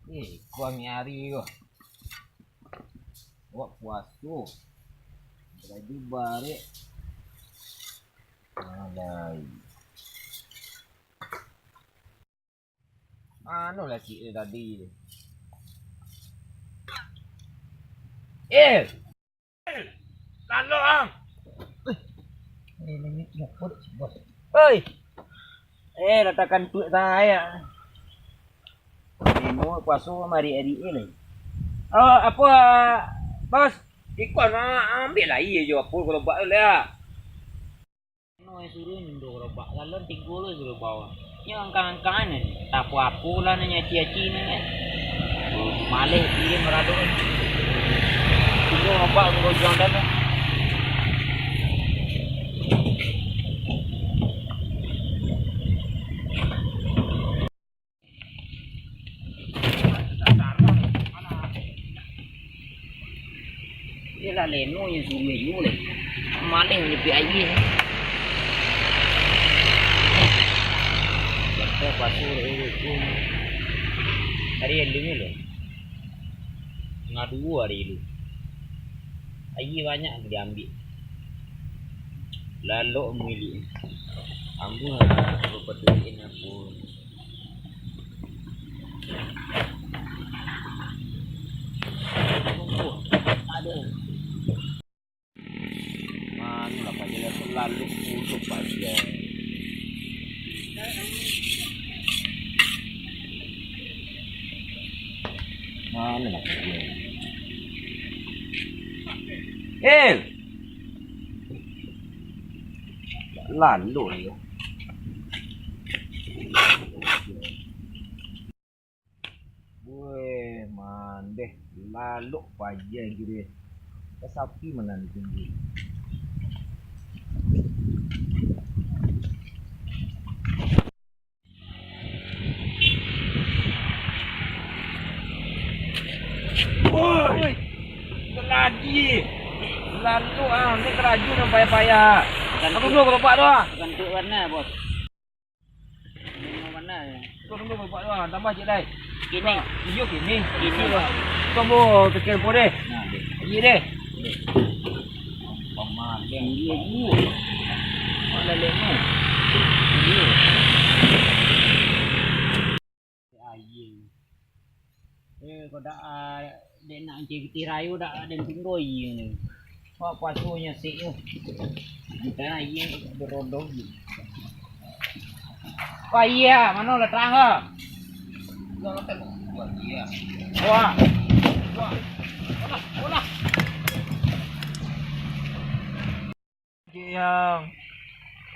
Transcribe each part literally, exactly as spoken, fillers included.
Eh, kuang ni hari tu. Awak puaso. Baju barek. Alai. Mano laki tu tadi tu? Eh! Lalok ang! Oi! Eh, latakan tuak saya. Nemo puaso mari-ari lai. Oh, apo, Bos? Iko nak ambiak lai jo apo gerobak tu lah. Nyo suruah nyindo gerobak, galon tigo lo suruah bawa. Nyo angkang-angkangan ni, tak apo-apo lah nyo aci-aci ni kan. Maleh kirim rado. Tigo gerobak gojang dah tu. Iyolah, leno nyo suruah inyo lai. Maleh manyepiak aia. Batua pasu dek urang tu. Ari alun lo. Tangah duo ari tu. Aia banyak diambiak. Lalok milik. Ambo lah bapadulian apo. Aduh. Mano lah, paja lah talalu kutuk paja. Mano lah paja. Eh! Lalu yo. Weh, mandeh, lalok paja kiro. Sapi manan tinggi. Woi, lagi. Lalok ah, ni karajo nan payah-payah. Ganti. Aku dulu kelopak tu ah. Ganti warna, Bos. Warna ya. Tunggu, tunggu, Bapak, wah, tambah cik lai. Kini. Iyo, kini. Kini, Pak. Tunggu, tekan po deh. Nah, deh. Iyo deh. Deh. Paman, deh. Iyo, Bu. Mana lemu? Iyo. Ayo. Eh, kok dak, ah, dek nak mancari pitih rayo dak, ah, den pinggoi ni. Wah, puasonyo sik tu. Bukan aia berodong ni. Wah, iya, mano lah terang ke? Wah, iya. Wah. Wah. Olah, olah. Jek, Yang.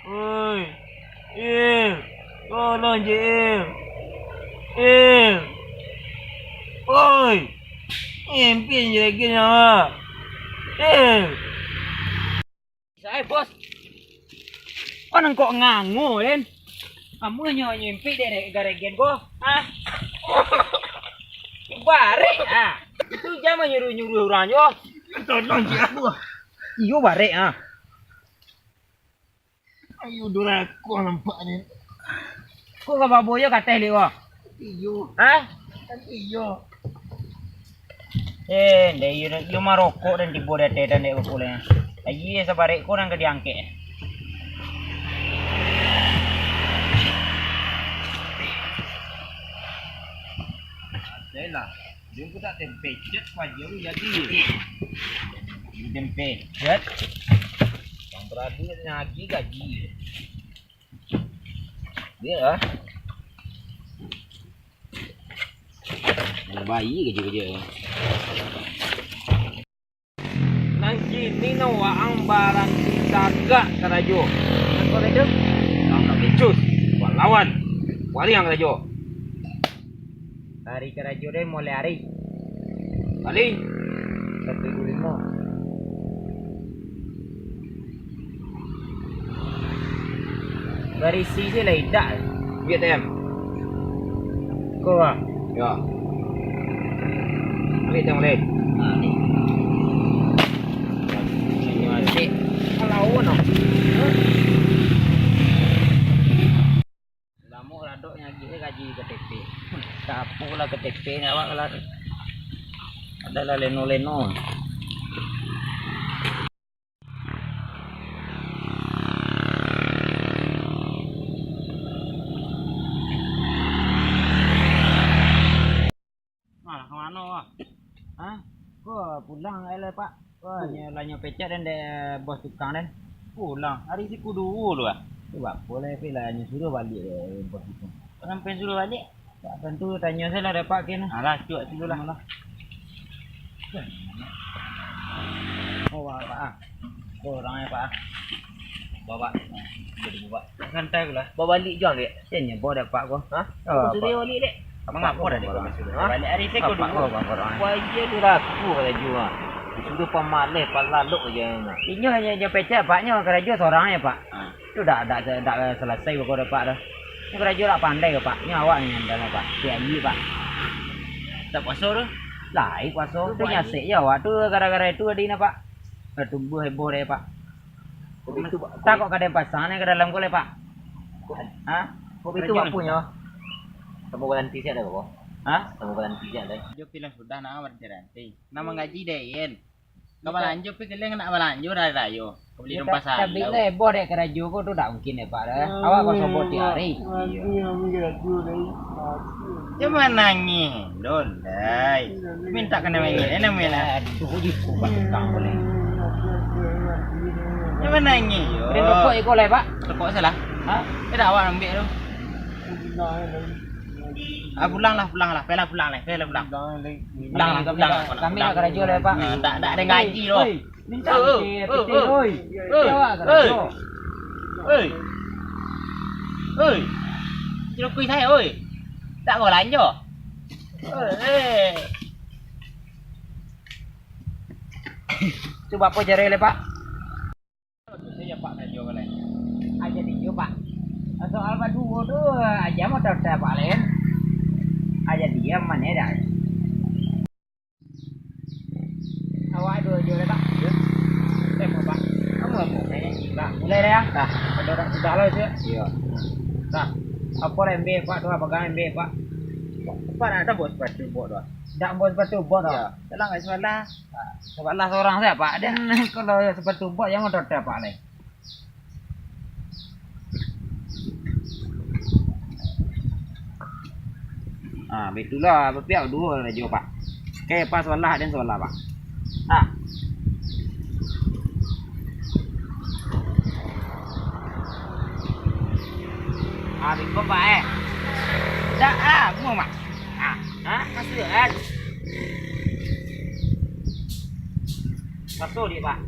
Oi. Il. Tolong, Jek, Il. Il. Oi. Ngimpin je lagi nyawa. Il. Sae, Bos. Kau nang kok ngango, Den? Kamu nyo nyimpik dek garegen ko? Hah? Barek, ah. Itu jan manyuruah-nyuruah urang jo. Tolong, Jek, aku. Iyo, barek, ah. Ayo, durako nampak ni. Ko ka babo yo ka ateh liak ko? Iyo. Hah? Iyo. Eh, ndeh, iyo, iyo marokok dan tibo di ateh dan dek bakuleng. Ayo, sabarek ko nan ka diangkek. Ado lah. Dia pun tak tempe, cet, wajar tu jadi. Dia tempe, cet. Bang Pradu nak nagih gaji. Dia lah. Baik kerja-kerja. Nan kini nan waang baranti tagak karajo. Apo itu? Waang ka becus, waang lawan, waang karajo. Hari karajo deh mulai hari. Hari? Satu dua lima. Barisi se lah indak. Ambiak T M. Ko, ah? Yo. Ambiak T M lai. Ha, ni. Ambiak. Kalau no. Ulamo radok nyo agiah gaji K T P. Apo lah K T P ni awak lah. Ado lah leno-leno. Alah, ka mano, Pak? Hah? Ko pulang ai lah, Pak. Ko nyo, lah nyo pecah den dek bos tukang den. Pulang? Ari Sikudu dulu, ah. Tu bak apo lai, Pak, lah nyo suruah baliak dek bos tukang. Sampai suruah baliak? Tak tantu, tanyo sajo lah dek Pak kin. Alah, cuak situ lah. Alah. Oh, Pak, ah. Ko urang ai, Pak, ah. Bawa, Pak. Jadi buat. Santai lah. Bawa balik juo, Dek. Sia nyo bawa dek Pak ko? Hah? Oh, Pak. Suruh balik, Dek. Mangapo dah, Dek? Hah? Balik ari Sikudu. Bapak ko, Bapak ko. Wah, iyo tu lah aku kata juo. Disuruh pamaleh, palalok aja. Inyo hanyo, nyo pecah, Pak, nyo karajo sorang aja, Pak. Ah. Tu dak, dak, dak salasai ko dek Pak tu. Nyo karajo dak pandai ko, Pak. Nyo awak nyo andal, Pak. Tiap hari, Pak. Tak puaso tu? Lai puaso. Tu nyasek je awak tu gara-gara itu tadi nah, Pak. Dah tumbuah heboh deh, Pak. Kok itu, Pak? Tak kok ka den pasang ni ka dalam ko lai, Pak. Hah? Kok itu, Pak, punyo? Samo balanti siap dah, Pak? Hah? Samo balanti siap dah. Jo pilang sudah nak balanti-balanti. Nak manggaji deh, Yen. Ka balanjo, pi kalian nak balanjo dari rayo. Ka bali rumah sayo. Tapi lah heboh dek karajo ko tu dak mungkin dek, Pak, dah. Awak ko sobok tiap hari. Iyo. Jangan nangih, Don, dai. Minta kena mangih, eh, namanya lah. Aduh, di rumah tukang boleh. Jangan nangih, yo. Kalian rokok iko lah, Pak? Rokok salah. Hah? Eh, dah awak ambil tu. Ah, pulang lah, pulang lah. Pailah pulang lah, pailah pulang. Pulang lah, pulang lah, pulang. Kami nak karajo lah, Pak. Ah, tak, tak ada gaji doh. Oi, minta oi, oi, oi. Oi, oi. Oi. Cilokui sayo, oi. Tak kau lanjo. Oi, eh. Cubo apo caro lai, Pak? Bagus sajo, Pak, karajo ko lai. Ah, jadi iyo, Pak. Soal baduo tu, aja motor Pak lain. Ah, jadi iyo, mano dah. Awak duo jo lai, Pak. Iyo. Tembak, Pak. Kamu, kamu. Nah, mulai dah, ya. Nah, ado urang sudah lah itu. Iyo. Nah, apo lah embek, Pak, tu, apo kan embek, Pak? Pak, nak ado bawa sepatu bot tu? Dak bawa sepatu bot tu. Iyo. Salah nggak salah? Sabalah sorang sajo, Pak. Den kalau sepatu bot, jan motor Pak lai. Ah, baitulah, bapiak duo rajo, Pak. Oke, Pak, sabalah, den sabalah, Pak. Ah. Ah, bingkong, Pak, eh. Dak, ah, bungo, Mak. Ah, ah, kasihan. Raso dek, Pak.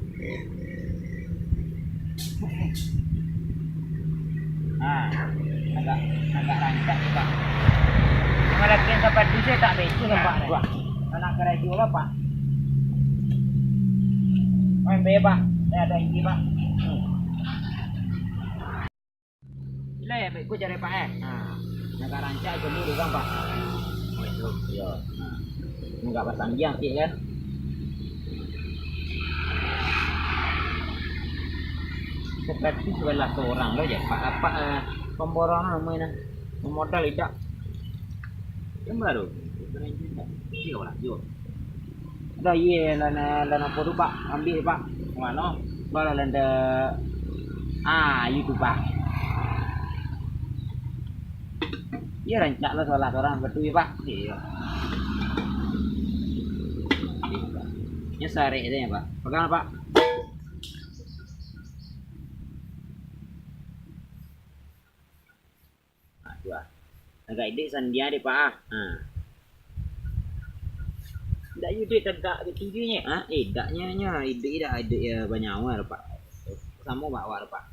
Ha, agak, agak rancak dek, Pak. Kalau kian sampai tu, saya tak betul lah, Pak. Wah. Anak karajo lah, Pak. Main be, Pak. Saya ada ini, Pak. Hmm. Iko, yo, baik ko caro, Pak, eh. Nah, nan agak rancak iko dulu kan, Pak. Oh, itu. Iyo. Nah, nan agak basandiang sikit kan. Seperti sabalah sorang lo je, Pak, apak, eh, pamborong namo nah. Mamodal idak. Yang baru. Iyo lah, yo. Dah, iyo, lah, lah, lah, apo tu, Pak? Ambiak, Pak. Mano? Balah landa. Ah, itu, Pak. Iyo, rancak lah sabalah sorang batua, Pak. Iyo. Nyo sarek sajo, Pak. Pagang, Pak. Ha, tu ah. Agak iduik sandiang dek, Pak, ah. Ha. Ndak iduik tagak baitu nyo. Ha, eh, dak nyo, nyo iduik dak iduik yo banyawa, Pak. Samo bak awak, Pak.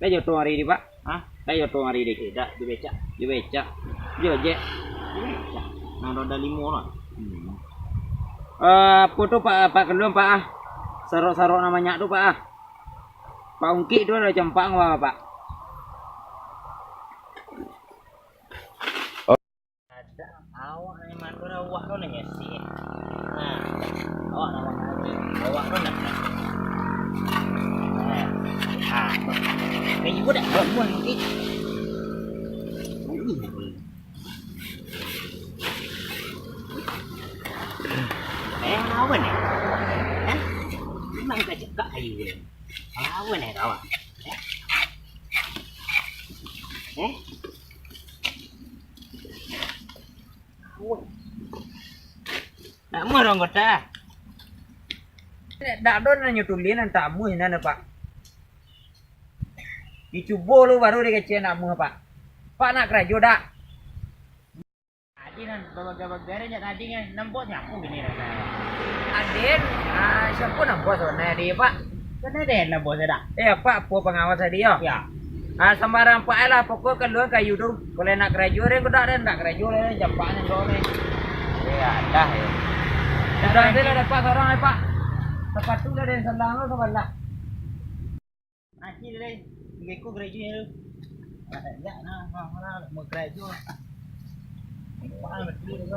Dah joto hari ni, Pak? Hah? Dah joto hari ni? Eh, dak, di becak. Di becak. Di ojek. Di becak. Nan roda limo lah. Hmm. Eh, apo tu, Pak, Pak Kelun, Pak, ah? Sarok-sarok nan banyak tu, Pak, ah. Pak Ungkik tu lah campak, Pak. Ada awak ni mandor awak tu nanya sih. Nah, awak nama ni, awak tu nak. Nah, ah, kayu Budak perempuan ni. Eh, lawan ni. Eh? Memang tak cakap ayu ni. Lawan ni kawan. Eh? Lawan. Nak mah orang kota. Dak ado nan nyo tulis nan tamu sinan, Pak. Dicubo lu baru dikecek nak muah, Pak. Pak nak karajo dak? Tadi nan babagai-bagai jak tadi kan, nan bos nyapu gini rasanya. Aden, ah, siapo nan bos sabananyo tadi, Pak? Kan Aden lah bos dak? Eh, Pak, apo pangawas tadi yo? Ya. Ah, sambarang Pak lah, pokok kalua kayu tu. Kalau nak karajo den, kok dak den, nak karajo lah, jampak ni, doh ni. Eh, adah yo. Sudah, den lah dapat sorang, eh, Pak. Sepatu lah den salang tu sabalah. Aji deh, tiga ekor gereja tu. Ada jak nah, nah, nah, mau gereja. Wah, betul tu.